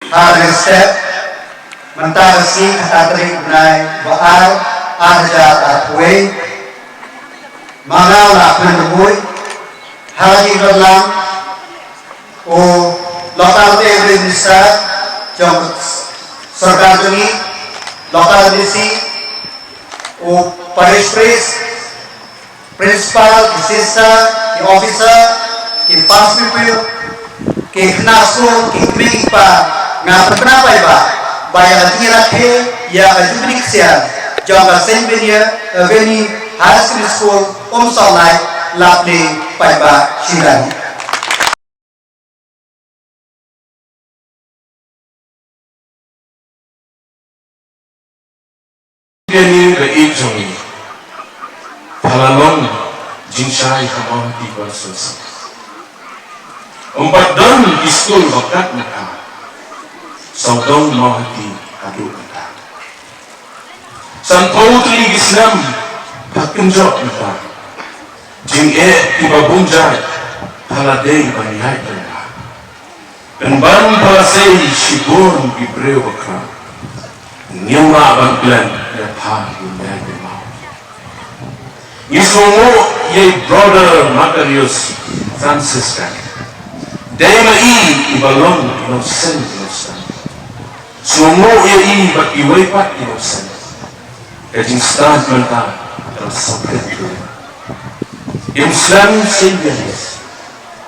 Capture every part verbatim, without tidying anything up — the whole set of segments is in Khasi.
Ha ka step mynta ka sngi, kata tarik bnai ba ar, ar hajar arphew wei, ma nga u Lahkmen Rymbui, ha ka jingdon lang u Local Trade Minister jong ka sorkar jong ngi, Local D C, u Parish Priest, Principal, ki sister, ki officer, ki past pupil, ki khynnah skul, ki kmie ki kpa, nga pynbna paidbah ba ïa ka jingrakhe ïa ka jubili ksiar jong ka Saint Vianney, eh, Vianney Higher Secondary School Umsohlait la plie paidbah shynrang. Kane ka ïeit jong ngi, pha la long jingshai ha Mawhati constituency. Ym pat don ki skul ba kat na ka, sawdong Mawhati haduh mynta. Sanphew tylli ki snem pha kynjoh mynta. Jingeh kiba bun jait pha la dei ban ïaid lynga. Pynban pha la sei shibun ki briew ba khraw. Ngim lah ban klet ïa pha ïa u ïaid lynga. Ngi sngewnguh ïa i Brother Macarius Franciscan. Dei ma i iba long i nongseng i nongseng. Sngewnguh ïa i bad kiwei pat ki nongseng. Ka jingstad mynta ka la sophet ruh. Im slem Saint Vianney.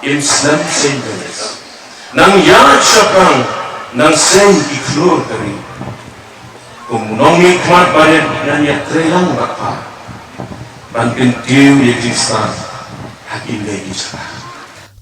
Im slem Saint Vianney. Nang ïaid shaphrang, nang seng ki khlur ka ri. Kum u nongmihkhmat barit ngan ïatreilang bad pha ban kyntiew ïa ka jingstad ha kine ki jaka.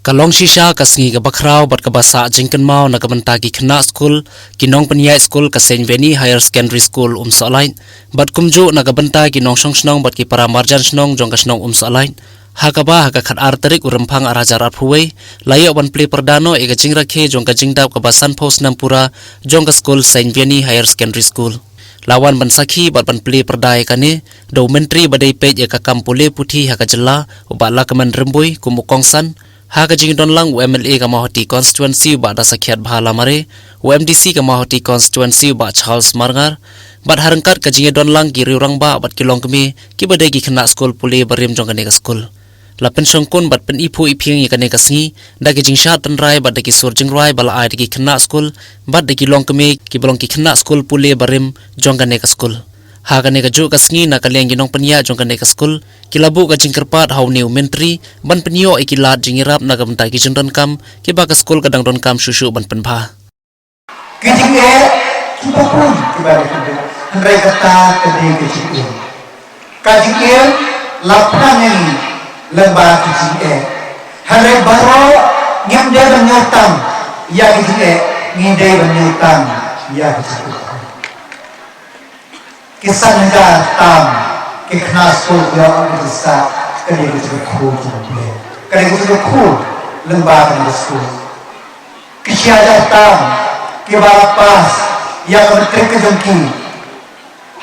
Ka long shisha ka sngi kaba khraw bad kaba sah jingkynmaw na ka bynta ki khynnah skul, ki nongpynïaid skul ka Saint Vianney Higher Secondary School Umsohlait, bad kumjuh na ka bynta ki nongshong shnong bad ki para marjan shnong jong ka shnong Umsohlait. Ha kaba ha ka khatar tarik u Rymphang ar hajar arphew wei, la ïoh ban plie pyrda noh ïa ka jingrakhe jong ka jingdap kaba sanphew snem pura jong ka skul Saint Vianney Higher Secondary School. La wan ban sakhi bad ban plie pyrda ïa kane da u Myntri ba dei peit ïa ka kam pule puthi ha ka jylla, u Bah Lahkmen Rymbui, kum u kongsan, ha ka jingdon lang u M L A ka Mawhati constituency u Bah Dasakhiatbha Lamare, u M D C ka Mawhati constituency u Bah Charles Marngar, bad ha ryngkat ka jingïadon lang ki riew rangbah bad ki longkmie kiba dei ki khynnah skul pule barim jong kane ka skul. La pynshongkun bad pyniphuh iphieng ïa kane ka sngi da ki jingshad tynrai bad da ki sur jingrwai ba la ai da ki khynnah skul bad da ki longkmie kiba long ki khynnah skul pule barim jong kane ka skul. Ha kane kajuh ka sngi, na ka liang ki nongpynïaid jong kane ka skul ki la buh ka jingkyrpad ha une u Myntri ban pynïoh ïa ki lad jingïarap na ka bynta ki jingdonkam kiba ka skul ka dang donkam shuh shuh ban pynbha. Ki jingeh kiba bun kiba dei, hynrei kata ka dei ka jingim. Ka jingim la pynang ïa ngi lyngba ki jingeh. Hynrei baroh ngim dei ban ñiewtang ïa ki jingeh, ngi dei ban ñiewtang ïa ki jingkyrkhu. Ki san hajar tam ki khynnah skul ki la ong ki jingstad, ka dei ka jingkyrkhu jong U Blei, ka dei ka jingkyrkhu lyngba kane ka skul. Ki shi hajar tam kiba la pass ïa ka matric ka jong ki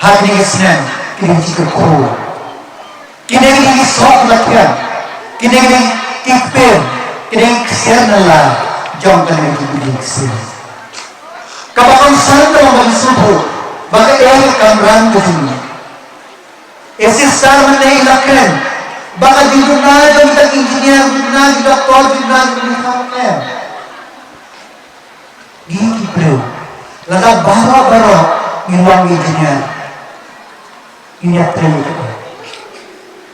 ha kine ki snem, ki dei ka jingkyrkhu. Kine ki dei ki soh kiba thiang, kine ki dei ki kper, ki dei ki ksiar na la jong kane ka jingkyrkhu. Kaba kongsan ka long ba ngi sngewthuh ba kaei ka kamram ka jong ngi. E sister mynne i la kren ba ka jingduna jong kita ki engineer, jingduna ki doctor, jingduna jong kita ki, ngi ki briew, lada baroh baroh ngin long engineer, ngin ïatrei ïa ka.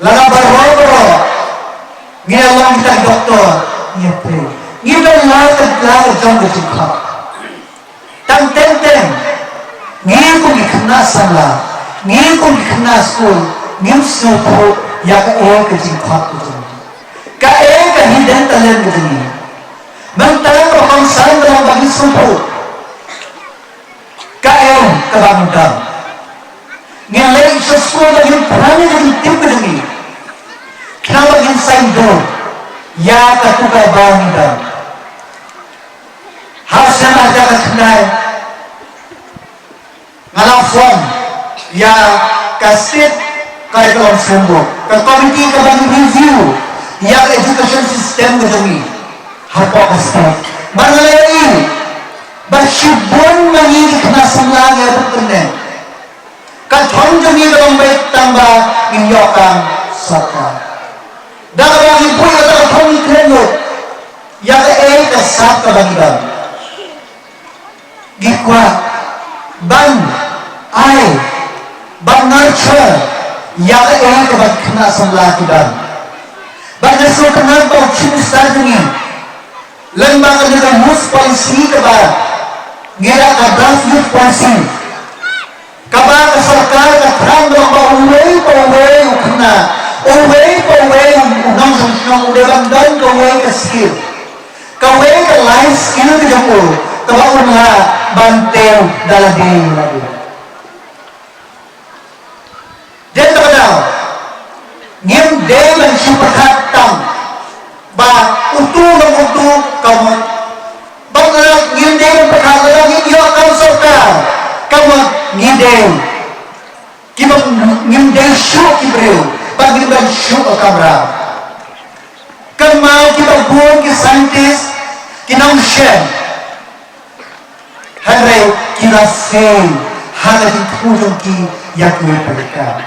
Lada baroh baroh ngin long kita ki doctor, ngin ïatrei. Ngin don la ka, la ka jong ka jingkhot. Tang teng teng ngi kum ki khynnah samla, ngi kum ki khynnah skul, ngim sngewthuh ïa kaei ka jingkhot ka jong ngi, kaei ka hidden talent ka jong ngi. Mynta ka kongsan ka long ba ngi sngewthuh kaei kaba ngi don. Ngin leit sha skul ba ngin pynang ïa ka jingtip ka jong ngi, khnang ba ngin saiñdur ïa katu kaba ngi don. Ha u snem ar hajar khatkhyndai nga la form ïa ka State Curriculum Framework, ka komiti kaba ngi review ïa ka education system ka jong ngi hapoh ka state. Bad nga la ïohi Ba shibun ma ngi ki khynnah samla ngi ïa bud kane. Ka thong jong ngi ka long beit tang ba ngin ïoh kam sorkar. Da kaba ngi buh ïa ka thong ngi kren lut ïa kaei ka sap kaba ngi don. Ngi kwah ban ai, ban nurture ïa kaei kaba ki khynnah samla ki don. Bad nga sngewtynnat ba u Chief Minister jong ngi lyngba kane ka youth policy kaba ngi la ka draft youth policy, kaba ka sorkar ka thrang ba uwei pa uwei u khynnah, uwei pa uwei u nongshong shnong u dei ban don kawei ka skill, kawei ka life skill ka jong u kaba un lah ban tei da lade lade. Dei kata ka daw ngim dei ban shu pyrkhat tang ba utu long utu ka mut. Ba ngim dei ban pyrkhat lada ngim ïoh kam sorkar ka mut ngi dei kiba ngim dei shuh ki briew ba ngim dei shuh ka kamram. Kynmaw kiba bun ki scientist ki nongshim. Hynrei ki la fail ha ka jingthmu jong ki ïa kiwei pat ki kam.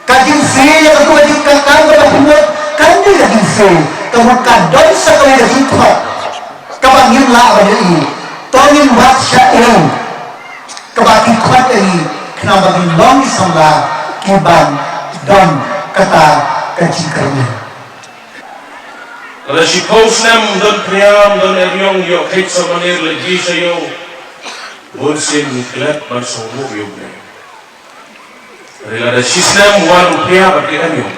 Ka jingfail ïa katu ka jingkam kaba pynmut kan dei ka jingfail, ka mut ka don sa kawei ka jingthok kaba ngim lah ban ïohi. To ngin wad sha ei kaba ki khot ïa ngi khnang ba ngin long ki samla kiban don kata ka jingkyrmen. Lada shiphew snem don phriam don eriong ïoh kheit sa manir leit sha ïew. Bun sien ngi klet ban sngewbha ïa u Blei. Hynrei lada shisnem wan u phriam bad ki eriong,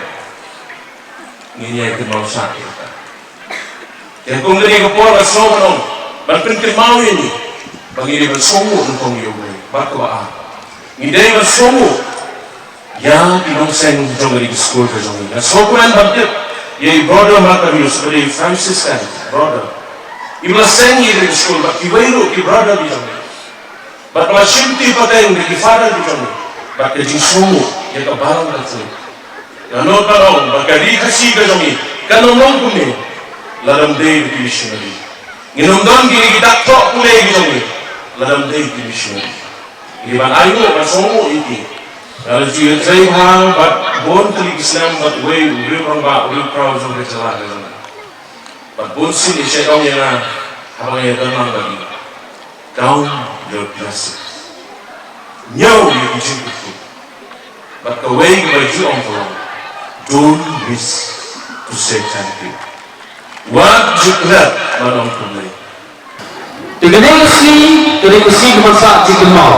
ngin ïai kynmaw sha ïa ka. Te kum kane ka por nga sngew ban ong ban pynkynmaw ïa ngi ba ngi dei ban sngewbha nyngkong ïa u Blei bad kaba ar. Ngi dei ban sngewbha ïa ki nongseng jong kane ka skul ka jong ngi. Nga sngewkmen ban tip ïa i brother Mark Abius ba dei Franciscan brother, i ba la seng ïa kane ka skul bad kiwei ruh ki brother ki jong ngi. Bad ba la shim ti pateng da ki father ki jong ngi bad ka jingsngewnguh ïa ka balang ka jong ngi. Nga nud ban ong ba ka ri Khasi ka jong ngi kan ym long kumne lada ym dei da ki missionary. Ngin ym don kine ki dak thoh pule ki jong ngi lada ym dei ki missionary. Ngi ban ainguh ban sngewnguh ïa ki. Nga la ju ïatrei bha bad bun tylli ki snem bad uwei u riew rangbah u riew khraw jong ka jylla ka jong ngi. Bad bun sien i shait ong ïa nga haba nga ïadon lang bad i, count your blessings. Ñiew ïa ki jingkyrkhu. Bad kawei kaba ju ong ka long, don't miss to say thank you. Wat ju klet ban ong khublei. Te kane ka sngi ka dei ka sngi kaban sah jingkynmaw.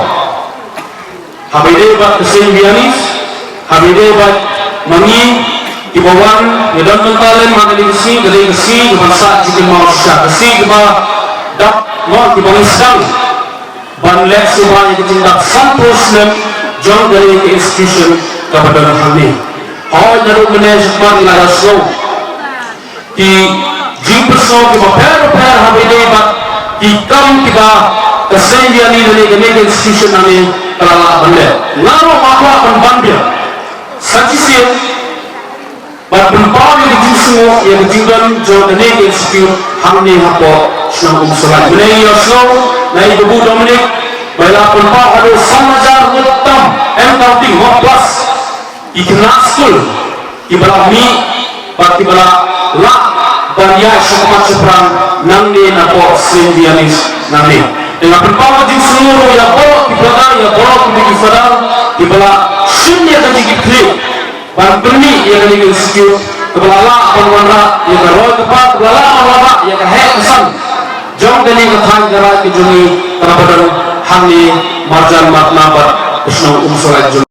Haba ïadei bad ka Saint Vianney, haba ïadei bad ma ngi kiba wan ïadon bynta lem ha kane ka sngi, ka dei ka sngi kaban sah jingkynmaw shisha, ka sngi kaba dap noh kiba ngi sdang ban leh sngewbha ïa ka jingdap sanphew snem jong kane ka institution kaba don hangne. Hooid naduh mynne shakhmat ngi la ïohsngew ki jingpynsngew kiba pher bapher haba ïadei bad ki kam kiba ka Saint Vianney lane kane ka institution nangne ka la lah ban leh. Nga ruh nga kwah ban ban biang sa shisien ban pynpaw ïa ka jingsngewnguh ïa ka jingdon jong kane ka institute hangne hapoh shnong Umsohlait. Mynne ngi ïohsngew na i Babu Dominic ba i la pynpaw haduh san hajar ngut tam and counting, hooid, plus ki khynnah skul kiba la mih bad kiba la lah ban ïaid shakhmat shaphrang nangne napoh Saint Vianney nangne. Te nga pynpaw ka jingsngewnguh ruh ïa baroh ki brother, ïa baroh ki father kiba la shim ïa ka jingkitkhlieh ban pynmih ïa kane ka institute, kaba la lah ban wanrah ïa ka roi ka par, kaba la lah ban wanrah ïa ka heh ka san jong kane ka thaiñ ka raij ka jong ngi kaba don hangne marjan markhmat bad ka shnong Umsohlait jong